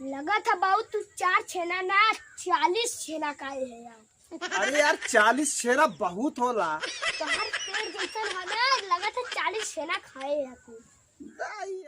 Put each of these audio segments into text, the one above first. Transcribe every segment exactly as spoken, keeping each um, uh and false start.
लगत है बाऊ, तू चार छेना ना, चालीस छेना खाए है यार। अरे यार, चालीस छेना बहुत होला। तोहर पेट जैसन है ना, लगत है चालीस छेना खाए है तू। दाई।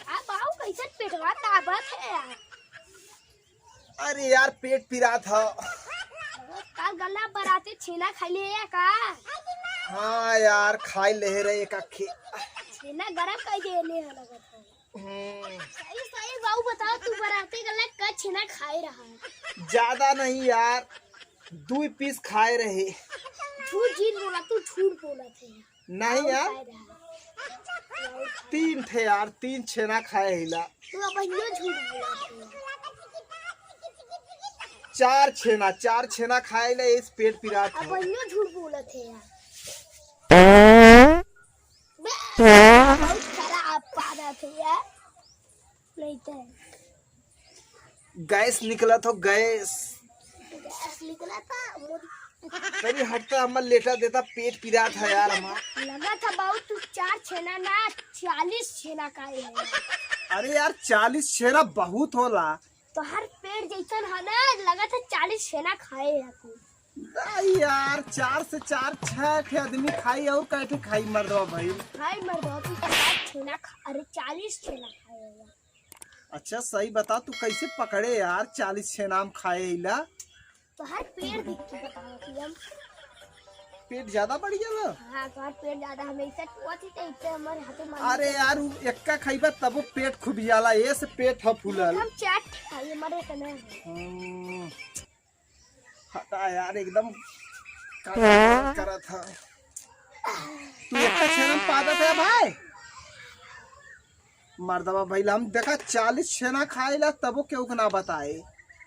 आ बाऊ, कैसन पेटवा दाबत है यार? अरे यार, पेट पिरात ह। काल गल्ला बराते छेना खाई ले या का? हाँ यार, खाई ले रहे एक आखी। छेना गरम कर दे ले है लगत है। हम्म। सही सही बाऊ बताओ, तू बराते गल्ला का छेना खाए रहा? ज्यादा नहीं यार, दुई पीस खाए रहे। झूठ झूठ बोला, तू झूठ बोला थे। नहीं यार, खाए रहा। तीन थे यार, तीन छेना खाए हिला। तू अब यो झूठ बोला थे। चार छेना, चार छेना खाए ले, इस पेट पिरात अब है। यो झूठ बोला थे यार। बहुत खराब पारा थे यार। नहीं तो गैस निकलत हो, गैस। गैस निकलत हो, मोदी। तनी हटता, हमार लेटा देता, पेट पिरात है यार हमार। लगत है बाऊ, तू चार छेना ना, चालीस छेना खाए है। अरे यार, चालीस छेना बहुत होला। तोहर पेट जैसन है ना, लगत है चालीस छेना खाए है तू। नहीं यार, चार से चार, छह ठे आदमी खाई, और कै ठे खाई मर्दवा भाई? खाई मर्दवा, तू तो चार छेना खा, अरे चालीस छेना खाए है। अच्छा सही बता, तू कैसे पकड़े यार, चालीस छेना हम खाए हिला? तोहर पेट देख के बताओ कि हम पेट ज्यादा बढ़ गया ना? हाँ, तोहर पेट ज्यादा, हम ऐसे टोआ थी तो इतने हमारे हाथे मार अरे यार, उ एक्का खइबा तबो पेट खुबियाला, ये से पेट ह फूलल। हम चार ठे खाई, हमारे इतने हैं। हम्म, हटा यार, एकदम का करत ह। तू एक्का छेना पादत है भाई? मर्दवा भइल हम देखा चालीस छेना खाइला तबो केहू के ना बताए।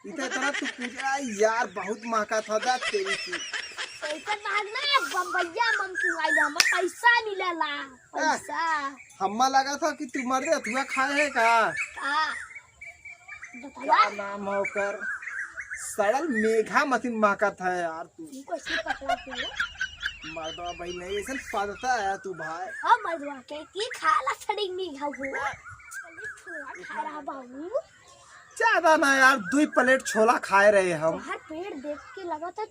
इ त इतना तू पूजा यार बहुत महका था दा तेरी की। पैसा मांगना है बम्बैया मंगवाइला, हम पैसा मिलेला, पैसा। हम्मा लगा था कि तू मर्दे अथुआ खाए है का? का? बतावा। का नाम है ओकर? सड़ल मेघा मतिन महका था यार तू। तू कैसे पकड़ा तू? मर्दवा भइल नहीं ऐसन पदता है तू भाई। हाँ मर्दवा के की खाला सड़ी मेघा हो। चले छोला खा रहा बाबू। ज्यादा ना यार, दुई प्लेट छोला खाए रहे हम। तोहर पेट देख के लगा था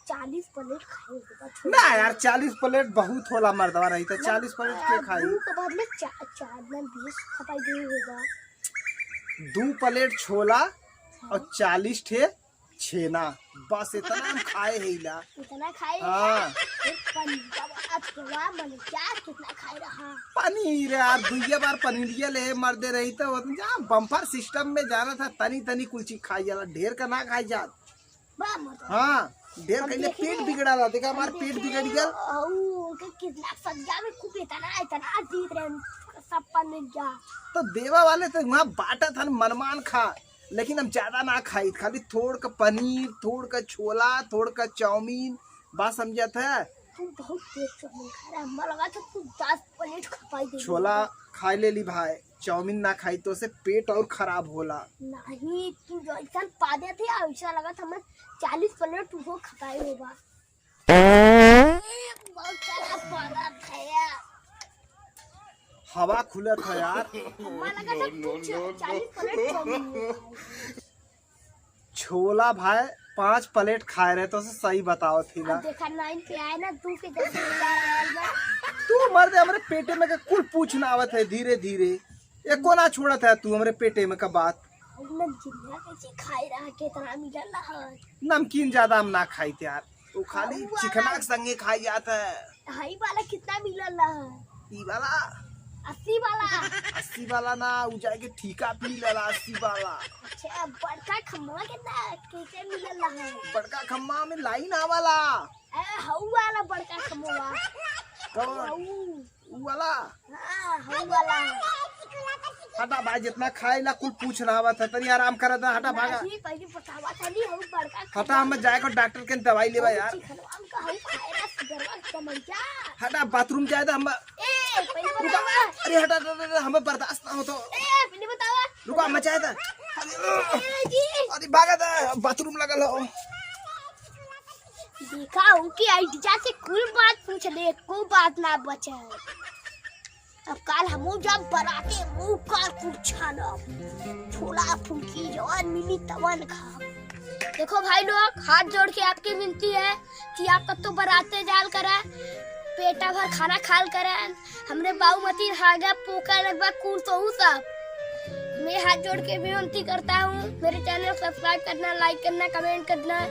चालीस प्लेट खाए होगा छोला। ना यार, चालीस प्लेट बहुत होला मर्दवा, नहीं तो चालीस प्लेट के खाई? दू के बदले चा-, चार ना बीस खपाई दे होगा। दू प्लेट छोला और चालीस ठे छेना, बस इतना हम खाए है इला। इतना खाए है? हाँ। एक पन-, अब, अब तो वाह, मन क्या कितना खाए रहा। पनीर यार, दुइया बार पनीरिया ले मर्दे रही तो वो जा बम्पर सिस्टम में जाना था, तनी तनी कुल चीज खाई जाला, ढेर का ना खाई जात। बा मर्दे। हाँ, ढेर हम खइले देख पेट ले। बिगड़ाला, देखा हमार हम पेट देख ले। बिगड़ गल। अऊ, ओके कितना सब्जिया में खूब इतना, इतना दीत रहे, सब पनीरिया। तो देवा वाले तो वहाँ बांटत हन मनमान खा, लेकिन हम ज्यादा ना खाई, खाली थोड़ का पनीर, थोड़ का छोला, थोड़ का चाउमीन, बात समझत है? तू बहुत तेज चाउमीन खा रहा है, हमरा लगा था तू दस प्लेट खपाई दे छोला देगा। खाई ले ली भाई, चाउमीन ना खाई तो से पेट और खराब होला। नहीं, तू जैसन पादे थे, ऐसा लगा था मैं चालीस प्लेट तुझको खपाई होगा। बहुत सारा पादा था यार। हवा खुलत है यार। हवा लगा था तू चा-, चालीस प्लेट चाउमीन नहीं खाई। छोला भाई पाँच प्लेट खाए रहे तो से सही बताओ थी ना। अब देखा नाइन पे आए ना, दू के जैसे निकाल आयल बा। तू मर्दे हमरे पेटे में के कुल पूछ ना आवत है धीरे धीरे। एको ना छोड़त है तू हमरे पेटे में का बात। नमकीन ना कैसे खाए रहा, कितना मिलल रहा। नमकीन ज्यादा हम ना खाई थे यार, वो खाली हऊ वाला। चिकना के संगे खाई जात है। हई वाला कितना मिलल रहा? ई वाला? अस्सी वाला। अस्सी वाला ना, उ जाके ठीका पी लेला अस्सी वाला। अच्छा, बड़का खम्मा कितना कैसे मिलल रहा? बड़का खम्मा में लाइन आवाला। ए, हऊ वाला बड़का खम्मा। कौन? हऊ। उ वाला? हाँ, हऊ वाला। हटा भाई, जितना खाइला कुल पूछ रहा था, तनी आराम करा था, हटा भागा। नहीं, पहले बतावा था, नहीं, हम बड़का हटा, हम जाए को डॉक्टर के दवाई लेवा यार। चिकनवा हमका हम खाए ना, सुगरवा कमैया। हटा, बाथरूम जाए था हम। ए, पहले बतावा। अरे हटा, हटा, हटा, हमें बर्दाश्त ना हो तो। ए, पहले बतावा। रुको, हम जाए था। अरे, ए, जी। अरे भागा था, बाथरूम लगल हो। देखा, उनकी आइडिया से कुल बात पूछ ले, एको बात ना बचे। अब काल हमहू जब बराते मुंह काल कुल छानब, छोला फुल्की जवन मिली तवन खाब। देखो भाई लोग, हाथ जोड़ के आपके विनती है कि आप कत्तो बराते जाल करा, पेटा भर खाना खाल करा, हमरे बाऊ मती हागा पोका लगवा कुल तो उ सब। मैं हाथ जोड़ के विनती करता हूँ, मेरे चैनल को सब्सक्राइब करना, लाइक करना, कमेंट करना।